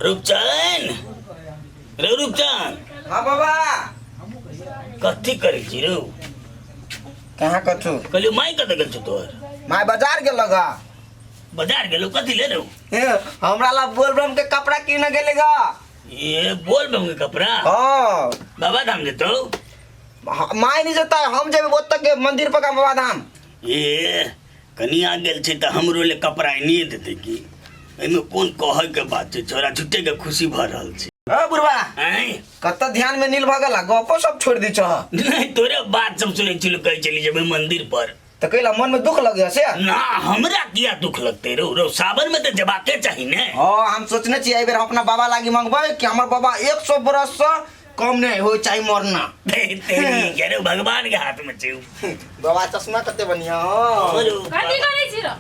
रूपचंद रे रूपचंद। हाँ बाबा। कथी करै छी रौ? कहाँ कथू? कहलियौ माय कतऽ गेल छौ तोहर? माय बाजार गेल गा। बाजार गेलौ कथी ले रौ? हे, हमरा ला बोलबम के कपड़ा किन गेले गा। ये बोलबम के कपड़ा? हाँ। बाबा धाम जेतौ? हाँ, माय नहीं जेता, हम जेबे ओतऽ के मंदिर पर का बाबा धाम। ए कनिया गेल छै तऽ हमरो ले कपड़ा एनिए देतै की? एहिमे कोन कहै के बात छै, छोरा झूठे के खुशी भऽ रहल छै। ओ बुढ़वा। आँय? कतऽ ध्यान में नील भऽ गेला, गपो सब छोड़ दी छह। नहीं, तोरे बात सब सुनै छलु, कहै छली जेबै मंदिर पर। तऽ कैला मन में दुख लगे से? ना, हमरा किया दुख लगते रो? रो सावन में तऽ जेबाके चाही ने। हाँ, हम सोचने छी एहि बेर हम अपना बाबा लागी मंगबै कि हमर बाबा 100 बरस से कम नहीं हो चाहे मरना। तेरी के रे भगवान के हाथ में छै। बाबा चश्मा कते बढ़िया हो। अरे कथी करै छी रो?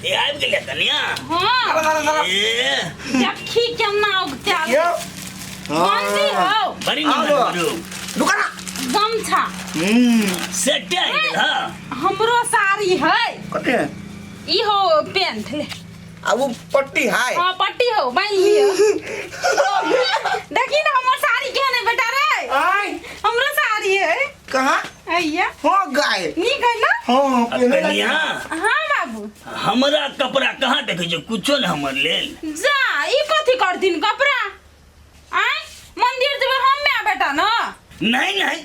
ए आबि गेलै कनिया। हाँ। ए देखी केना उगते यौ। गंजी हो। बड़ी निमन आबो। रो। रुका ना। गमछा। सेटे आबि गेल। हाँ हमरो साड़ी है। कते? ई हो पेंट ले। आ वो पट्टी है। हाँ पट्टी हो बांध लियो। देखी ना हमर साड़ी केहन है बेटा रे। आय। हमरो साड़ी है। कहाँ? अइया। हाँ गाय। नीक है ना? हाँ, आ कनिया। हाँ बाबू। हमरा कपड़ा कहाँ देखै छौ? कुछो ने हमर लेल। जा ई कथी करथिन कपड़ा? आय मंदिर जेबै हम माय बेटा ना? नहीं नहीं,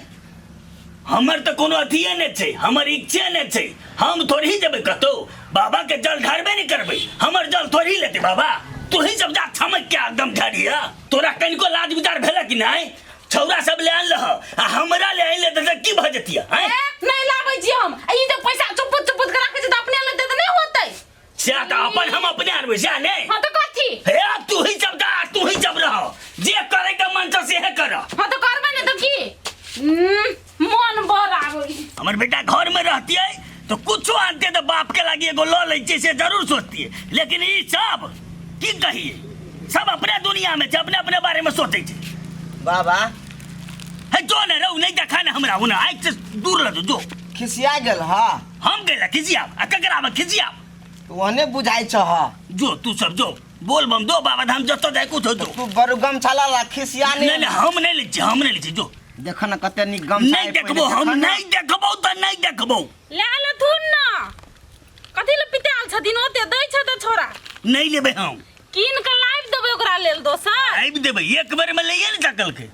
हमर तऽ कोनो अथिए नहि छै, हमर इच्छे नहि छै। हम थोड़ी ही जेबै कतौ, बाबा के जल ढारबे नहि करबै, हमर जल थोड़ी ही लेतै बाबा। तू ही सब जा छमक के एकदम ढारिया। तोरा कनिको लाज विचार भेल कि नहि? छौरा सब ले आनलह आ हमरा ले आनि लेतै तऽ की भऽ जेतियै? आँय? ए, नहि लाबै छी हम। आ ई जे पैसा चुपुत चुपुत के राखै छै तऽ अपने लेतै तऽ नहि होतै। सएह तऽ अपन हम अपने आनबै सएह नहि? हाँ तऽ कथी? हे आब तू ही सब जा, तू ही सब रह, जे करे के मन छौ सेहे कर। हाँ तऽ करबै ने तऽ की? मन बड़ आबै। हमर बेटा घर में रहतियै तो कुछो आनते तो बाप के लागी एगो लऽ लै छियै से जरूर सोचतियै, लेकिन ई सब की कहिए, सब अपने दुनिया में छै, अपने अपने बारे में सोचै छै। बाबा। हे जो ने रौ, नहीं देखा ने हमरा ओना आँखि से दूर लग जो। खिसिया गेल हा? हम गेला खिसियाब आ ककरा में खिसियाब? ओहने बुझाइ छ हा। जो तू सब जो बोल बम दो बाबा धाम जतो जाय कुछो जो। तू बड़ गमछा ला ला खिसिया नहीं नहीं। नहीं हम नहीं लै छियै, हम नहीं लै छियै, जो। देख न कते नीक गमछा नहीं है देखबो पहिले, हम, देख न। नहीं देखबो तऽ नहीं देखबो। लए लेथुन न, कथी ले पिताल छथिन ओते दै छ तऽ छोरा। नहीं लेबै हम। कीन के लाबि देबै ओकरा लेल दोसर। आबि देबै एक बेर में लैए ने सकलकै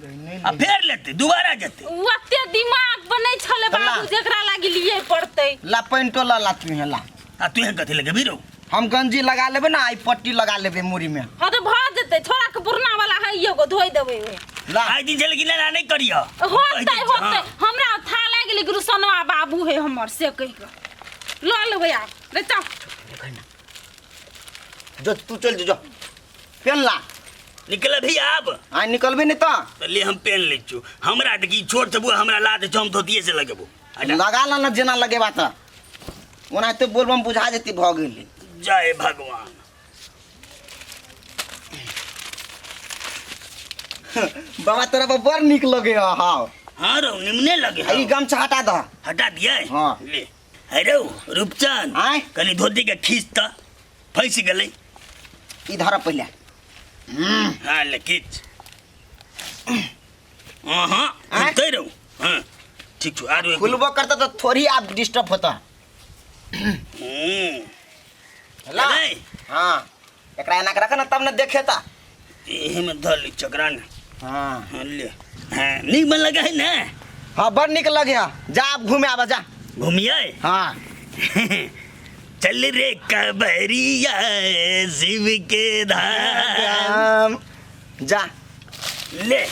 आ फेर लेतै दोबारा जेतै। ओ ओते दिमाग बनै छलै ला। बाबू जेकरा लागी लिए पड़तै। ला पैंटो ला ला तू ला। आ तू कथी लगेबी रौ? हम गंजी लगा लेबै ना, आई पट्टी लगा लेबै मुड़ी में। हाँ तऽ भऽ जेतै, छोरा के पुरना वाला है एगो धोइ देबै ओहे। ला। आइ दिन छलै कि ना नहीं करिय। होतै होतै, हमरा था लागि गेलै गुरुसनवा बाबू है हमर से कहि कऽ लऽ लेबै आब रे चल। जो तू चल जो, जो पेन ला। निकल भी आब। आ निकलबे नहीं तो। तो ले हम पेन ले छु, हमरा देखी छोट से बुआ हमरा ला दे, हम धोतिए से लगेबो। लगा ला ना जेना लगेबा त ओनाहिते बोलबम बुझा जेती भऽ गेलै। जय भगवान। बाबा तोरा पर बड़ नीक लगे हाँ। हाँ रौ निमने लगे। आ ई गमछा हटा दह। हटा दिए? हाँ। ले हे रौ रूपचंद। आँय? कनी धोती के खींच त फंसि गेलै। ई धर पहिले। हाँ ले खींच। हाँ हाँ आँय? खुलतै रौ। हाँ ठीक छौ आरो एक। खुलबो करता तो थोड़ी आब डिस्टर्ब होता। ला। नहीं। हाँ एकरा एना के रख ना तब ना देखे ता। एही में धर ली चकरा ने। हाँ। हाँ, ले। हाँ, नीक मन लगा है ना? हाँ बड़ नीक लगे है। जा आप घूमे आबा जा। घूमिए? हाँ। चल रे कबरिया शिव के धाम। जा। ले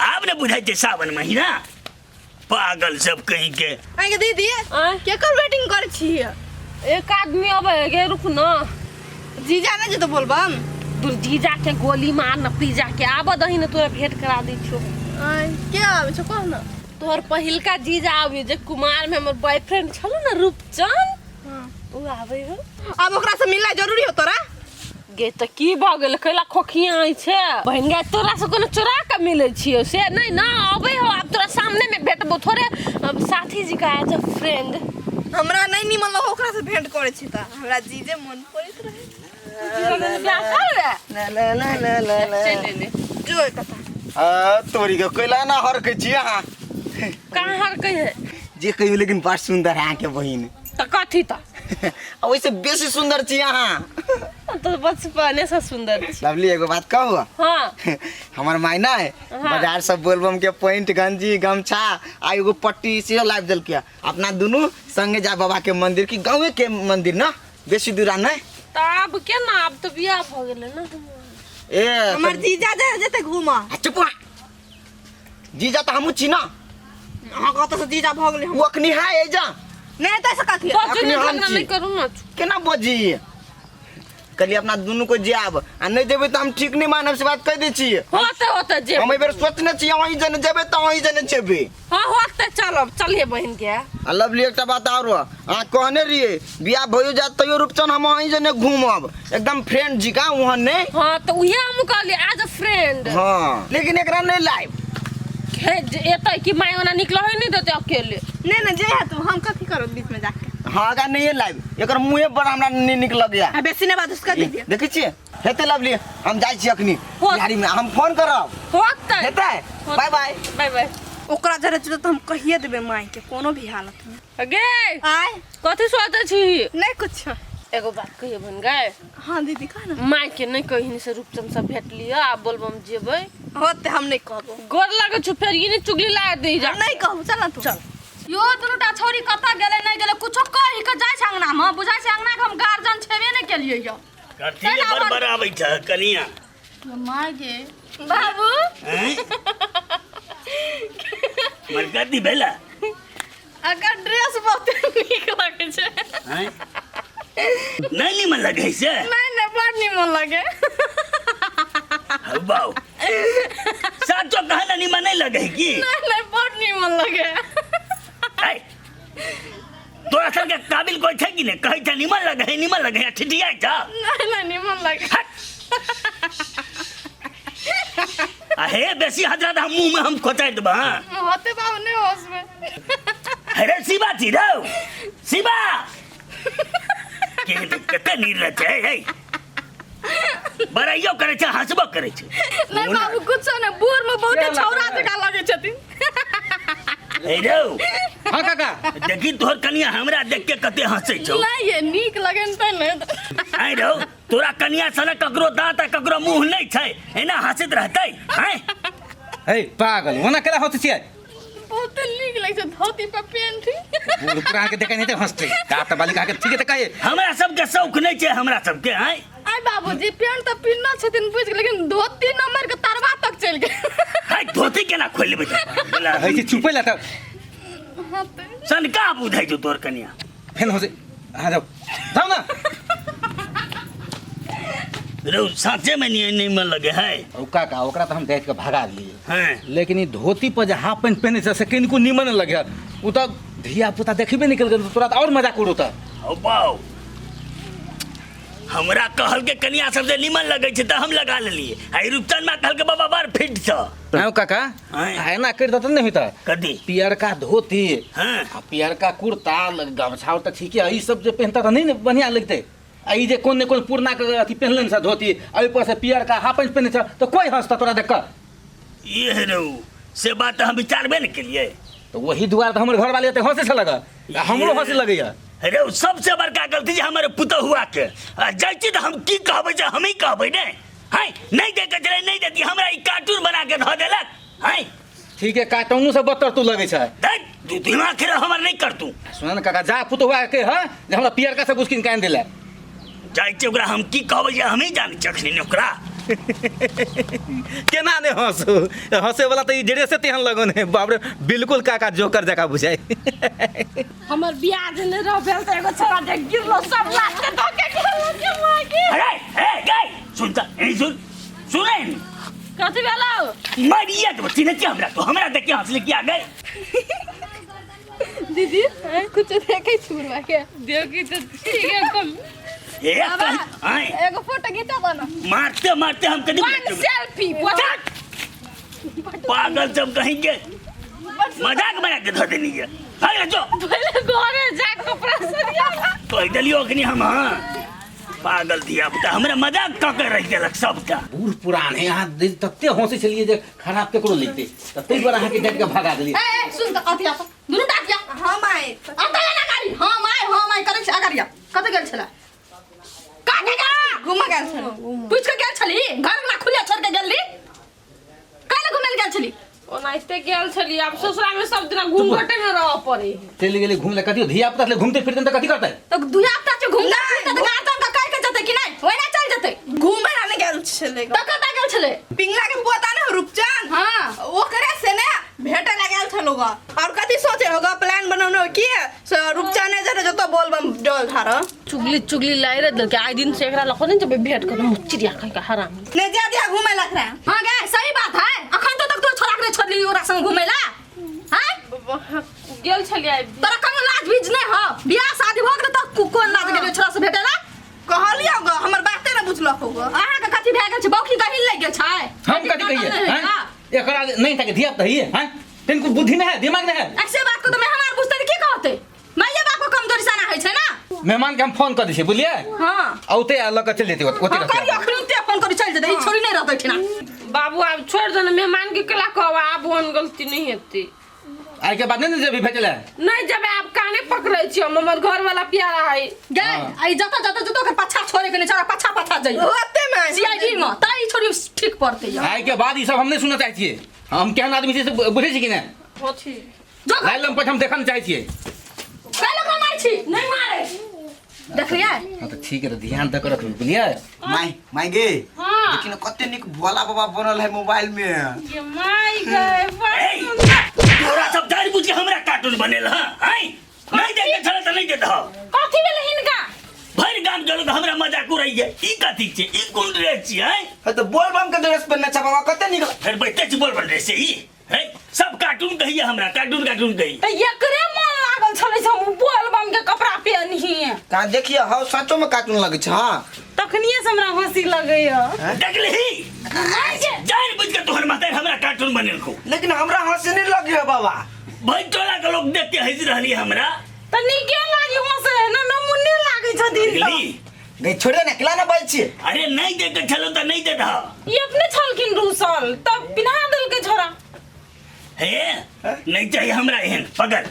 आब ने बुझाइ छै सावन महीना, पागल सब कहीं के। आइ दीदी। आँय? केकर वेटिंग करै छी? एक आदमी अबै गे, रुक न। जीजा नहि जेतौ बोलबम? दूर जीजा के गोली मार न पीजा के, आबऽ दही न तोरा भेंट करा दै छियौ। आँय, के आबै छौ कह न। तोहर पहिलका जीजा आबै जे कुमार में हमर बॉयफ्रेंड छलो न रूपचंद, उ आबै हो। आब ओकरा से मिलना जरूरी हो तोरा? गे तऽ की भऽ गेल, कैला खोखिया छै बहिन गे, तोरा से कोनो चोरा के मिलै छियौ से नहि न अबै हो, आब तोरा सामने में भेटबो थोड़े। अब साथी जी का एज अ फ्रेंड। हमरा नहीं निमन लगो ओकरा से भेंट करे छी त हमरा जीजे मन पड़ैत रहे। बियाह कर रे। ला ला ला ला ला ला। चल ले। जो कथा। आ तोरी के कोइला ना हरकै छी अहाँ। कहाँ हरकै है? जे कहियो लेकिन बड़ सुंदर है अहाँके बहिन। तऽ कथी तऽ? आ ओहिसँ बेसी सुंदर छी अहाँ। तऽ बचपने से सुंदर छी। लवली एगो बात कहू? हाँ। हमर माय ना है बाजार से बोलबम के पैंट गंजी गमछा आ एगो पट्टी सेहो लाबि देलकै। अपना दुनू संगे जा बाबा के मंदिर की गाँवे के मंदिर ना बेसी दूरा नहीं। तऽ आब केना, आब तऽ बियाह भऽ गेलै ने। ए हमर जीजा जे जेतै घूमऽ। आ चुप रह। जीजा तऽ हमहूँ छी ना। अहाँ कतऽ से जीजा भऽ गेलै? ओ अखनी है एजा। नहीं तऽ से कथी? बजू अखनी नहि, हम झगड़ा छी। नहि करू ने। केना बजी? कहलियै अपना दुनू को जायब आ नहीं जेबै तऽ हम ठीक नहीं मानब, से बात कहि दै छी। होते होते जे हम एहि बेर सोचने छी अहीं जने जेबै तऽ अहीं जने जेबै। हाँ होते चलब, चलिए बहिन के। आ लवली एकटा बात आरो, अहाँ कहने रहियै बियाह भयो जायत तैयो रूपचन हम अहीं जने घूमब एकदम फ्रेंड जिका वहाँ नहीं। हाँ तऽ उहे हम कहलियै एज अ फ्रेंड। हाँ लेकिन एकरा नहीं लाइब। हे एतै कि माय ओना निकलऽ नहीं देतै अकेले। नहीं नहीं जे है तू, हम कथी करब बीच में जाके? हाँ एकरा नहीं लाइब, एकर मुँहे पर हमरा नहीं निक लगैया। आ बेसी नहीं बात उसका दीजिए। देखै छियै हेतै लवली, हम जाइ छी अखनी बिहारी में, हम फोन करब। होतै। हेतै? Bye bye. Bye bye. ओकरा जरे चलो तो हम कहिए देबै माय के कोनो भी हालत में। गे आय कथी सोचै छी? नहीं कुछ। एगो बात कहिए बन गए? हाँ दीदी कह ना। माय के नहीं कहिनी से रूपचंद सब भेट लिअ आ बोलबम जेबै। होते हम नहीं कहबो। गोर लागै छौ फेर ई नहीं चुगली ला दे जा। हम नहीं कहबो, चल ना तू। चल। यो दुनूटा छौरी कतऽ गेलै नहि गेलै कुछो कहि के जाइ छै अंगना में, बुझाइ छै अंगना के हम गार्जियन छेबे नहि केलियै यौ। कथी ले बड़बड़ाबै छ कनिया? माय गे बाबू। हैं? मर कथी भेला? अगर ड्रेस बहुत नीक लगै छै। हैं? नहीं निमन लगै छै? नहीं नहीं बड़ निमन लगे। हौ बाउ। साचो कहे ना निमन नहीं लगे की? नहीं नहीं बड़ निमन लगे। ऐ, तोरा सबके काबिल कोई छै कि नहीं? कहै छै निमन लगे निमन लगे ठिठियाइ छ। नहीं नहीं निमन लगे। हट। आ हे बेसी हजरत हम मुंह में हम खोचाइ देब। हाँ होते बाबू नहीं होसबे। अरे शिवा छी रौ शिवा के कते नीर छै हे बड़ाइयो करै छै हंसबो करै छै। नहीं बाबू कुछो नहीं, बूढ़ में बहुते छौरा जकाँ लगै छथिन। हे रौ। हाँ काका। देखी तोहर कनिया हमरा देख के कते हंसै छौ। नहीं ये नीक लगन त नहीं। आइ रौ तोरा कनिया सन ककरो दांत आ ककरो मुंह नहीं छै, एना हंसैत रहतै? हैं हे पागल ओना केला हंसै छियै? बहुत नीक लगै छै धोती पर पेंट। बूढ़ पुरान के देखै नहीं तऽ हंसतै। का तऽ बालिका के ठीक है तऽ कहे। हमरा सबके शौक नहीं छै हमरा सबके। हैं आइ बाबूजी पेंट तऽ पिन्हने छथिन बुझि गेल, लेकिन धोती नम्बर के तरवा तक चलि गेल। है धोती केना खोलि लेबै? है छै चुपै ला तऽ सनका बुझै छौ तोहर कनिया। फेन हंसै। हाँ जाओ जाओ ना। रौ साँचे में नहीं नहीं मन लगे है। औ काका ओकरा तऽ हम देख के भगा दिए। हैं लेकिन ई धोती पर जे हाफ पैंट पहने छै से किनको निमन लगे। उ तऽ धिया पुता देखबे नहीं केलकै, तोरा तऽ और मजाक उड़ौता। औ बाउ हमरा कहल के कनिया सब जे निमन लगे छै तऽ हम लगा लेलिए। आ ई रूपचंद मा कहल के बाबा बड़ फिट छ। हाँ काका आँय। आ एना करि देतऽ नहि होइता? कथी? पियरका धोती हाँ। आ पियरका कुर्ता गमछा तऽ ठीके है, ई सब जे पहनता तऽ नहीं ने बढ़िया लगतै। आ ई जे कोन ने कोन पुरना के अथी पहनले छ धोती आ ओहि पर से पियरका हाफ पैंट पहने छ तऽ कोई हंसता तोरा देख कऽ? ये रौ से बात हम विचारबे ने केलिए। तऽ वही दुआरे तऽ हमर घरवाली एते हंसै छलक आ हमरो हंसी लगैया। अरे उ सबसे बड़का गलती जे हमर पुतहुआ के। आ जाइ छी तऽ हम की कहबै जे हमही कहबै ने? हैं नहीं दे के चले नहीं देती हमरा ई कार्टून बना के धऽ देलक। हैं ठीक है कार्टूनो से बदतर तू लगै छै। धत्, तू दिमाग खराब हमर नहीं कर तू। सुन ने काका जा पुतहुआ के हँ जे हमरा पियरका से गुस्किन कानि देले। जाइ छी ओकरा हम की कहबै जे हमही जानै छी अखनी ने ओकरा। केना ने हंसू, हंसे वाला तऽ ई ड्रेसे तेहन लगन है बाप रे, बिल्कुल काका जोकर जकाँ बुझाइ। हमर बियाह जे नहि रह भेल तऽ एगो छोरा जे गिरलो सब लात के धऽ के गेलो के माय के। अरे ए गई सुन त ए सुन सुनै नी। कथी भेलौ? मरिया तो चिन्है छी हमरा, तो हमरा देख के हंसली किया गई? दीदी कुछ देखै छी बुढ़वा के? देखी तऽ ठीक है कम। ए कहीं आय एगो फोटो घिचा दो ना। मारते मारते हम कदी वन सेल्फी। पागल सब कहीं के मजाक बना के धऽ देनी है। भाग जो। पहिले घरे जा कपड़ा सरिया ला। कहि देलियो अखनी हम। हाँ, पागल धिया पुता हमरा मजाक कऽ के रखि देलक सबटा। बूढ़ पुरान है अहाँ, तते हंसै छलियै जे खराब केकरो लगतै, तऽ ताहि दुआरे अहाँके डाँटि कऽ भगा देलियै। ए ए, सुन तऽ अथी आ दुनू टा अथिया। हम आए। अतऽ एना गाड़ी हम आइ हम आइ करै छी। अगाड़िया कतऽ गेल छलै? कतऽ गेल छली? घूमऽ गेल छलहुँ। पूछि कऽ गेल छली? घर ना खुले छोड़ के गेली? काल्हि घुमै लए गेल छली? ओनाहिते गेल छली। आब ससुरा में सब दिना घूंघटे में रह पड़े है। चलि गेलै घूम ले, कथी धिया पुता छलै घूमते फिरते तऽ कथी करतै? तऽ दुया पुता छै घुमता फिरता तऽ गार्जियन के कहि के जेतै कि नहि? ओहिना चलि जेतै? घूमे ला नहीं गेल छलै। तऽ कतऽ गेल छलै? पिंगला के पोता ने रूपचंद। हाँ। ओकरे से ने भेटे ला गेल छलो ग। और कथी सोचे होगा, प्लान बनौने हो की से रूपचंद ने जरे जतो बोलबम डोल धार। चुगली चुगली लाई रे देलकै। आइ दिन से एकरा लखो नहीं जबे भेंट कर चिड़िया कहीं का हराम। ने जा दिया घूमे लग रहा। हाँ गे, सही बात है। अखन तो तक तो छोड़ा के छोड़ली ओकरा संग घुमै ला। हैं? गेल छलियै आइ। तोरा कोनो लाज बीज नहि हो? बियाह शादी भऽ गेल तऽ कोन लाज गेलै छोड़ा से भेटै ला? कहलियो ग, हमर बाते ने बुझलक हो ग। अहाँके कथी भए गेल छै? बौखी गहिल लागि गेल छै? हम कथी कहिए हैं? एकरा नहीं था धिया पुता हिए हैं, तिनको बुद्धि नहीं है, दिमाग नहीं है। ऐसे बात को तो मेहमान बुझतै तऽ की कहतै? माइये बाप को कमजोरी साना होइ छै ना। मेहमान के हम फोन कर दै छियै, बुझलियै? हाँ। औते आ लऽ कऽ चलि जेतै ओते। हाँ, रहतै। करियो, अखनी ते फोन करी, चलि जेतै। ई छोरी नहि रहतै ठिना। बाबू आब छोड़ दे ना, मेहमान के केला कहब आब ओहन गलती नहीं हेतै। आइ के बाद नहीं ने जेबही भेटै लए? नहीं जेबै, आब काने पकड़ै छी हम, हमर घर वाला प्यारा है। गे, आई जतऽ जतऽ जतऽ ओकर पाछा छोड़े के नहि छै, ओकरा पाछा पाछा जइयो। ओते में आइ। सीआईडी मे तऽ ई छोरी ठीक पड़तै यौ। आइ के बाद ई सब हम नहीं सुनऽ चाहै छियै। हम केहन आदमी छियै से बुझै छी कि नहि? होथी। जो घर। लाइन लम पर हम देखऽ नहि चाहै छियै। काल्हि ओकरा मारै छी? नहीं मारे। देखलियै? हाँ तऽ ठीक है, तऽ ध्यान दऽ कऽ रखबै, बुझलियै? माय माय गे। हाँ। देखी न कते नीक भोला बाबा बनल है मोबाइल में। ये माय गए, बड़ ए, सुंदर। तोरा सब जानि बुझि के हमरा कार्टून बनेल हँ? आँय, नहीं देखे छलै तऽ नहीं देतह। कथी भेलै हिनका? भरि गाम गेलो तऽ हमरा मजाक उड़ैये। ई कथी छै? ई कोन ड्रेस छियै? आँय? हाँ, तऽ बोलबम के ड्रेस पहिनने छै बाबा, कते नीक। फेर बैठते छी बोलबम ड्रेस से ई है सब कार्टून कहिए हमरा, कार्टून कार्टून कहिए। तऽ एकरे मन लागल छलै से हम बोलबम के कपड़ा पेनहिए। कहाँ देखिए हौ, सचो में कार्टून लगै छै। हाँ, तखनिए से हमरा हंसी लगैया। देखलही, जानि बुझि के तोहर माता हमरा कार्टून बनेलको। लेकिन हमरा हंसी नहीं लगी है बाबा। भाई टोला के लोग देख के हंसि रहली हमरा। तऽ नीके लागी हंसे ना, नमुने लागै छथिन तऽ। देखली? गई छोड़ दे ना, केला ना बाजै छियै? अरे नहीं देख के छलो तऽ नहीं देतह। ई अपने छलखिन रूसल तब पिन्हा देलकै छोरा। हे, नहीं चाहिए हमरा एहन पकड़।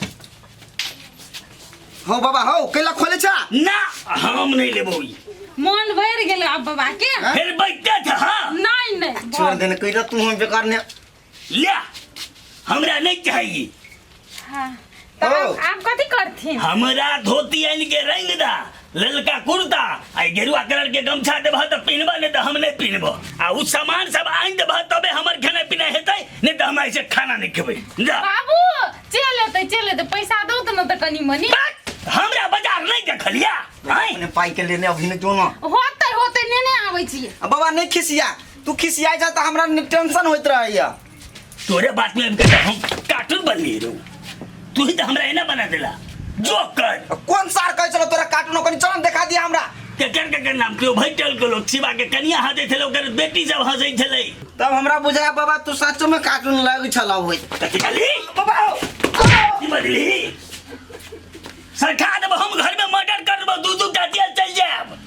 हौ बाबा हौ, केला खोले छा? ना, हम नहीं लेबो ई। मन भरि गेलै आब बाबा के। फिर बैठते छ। हाँ। नहीं नहीं। छोड़ देने कहिला तू हम बेकार ने। ले, हमरा नहीं चाहिए। हाँ, तऽ हौ। आब कथी करथिन? हमरा धोती आनि के रंग दा, ललका कुर्ता आ गेरुआ कलर के गमछा देबह तऽ पिन्हबह, नहीं तऽ हम नहीं पिन्हबह। आ उ सामान सब आनि देबह तबे हमर खेनाइ पिनाइ हेतै, नहीं तऽ हम ऐसे खाना नहीं खेबै। जा। बाबू चलि एतै, चलि एतै, पैसा दौ तऽ ने तऽ कनि मनि। बस, हमरा बाजार नहीं देखलिया? आँय? अपने पाई के लेने अभी नहीं जो ना। होतै होतै, नेने आबै छियै। आ बाबा नहीं खिसिया, तू खिसिया जा तऽ हमरा टेंशन होइत रहैया। तोरे बात में आबि के तऽ हम कार्टून बनलियै रौ, तू ही तऽ हमरा एना बना देला जोकर। कोन सार कहै छलो तोरा कार्टून? कनि चल देखा दिया हमरा। केकर केकर नाम केओ भैटल के लोक शिवा के कनिया हंसै छलै, ओकर बेटी सब हंसै छलै। तब हमरा बुझाय बाबा तू सचो में कार्टून लगै छल होइत। कथी कहली? बाबा हौ। की बजली? सरका देबो हम, घर में मर्डर कर देबो, दू दू टा जेल चलि जायब।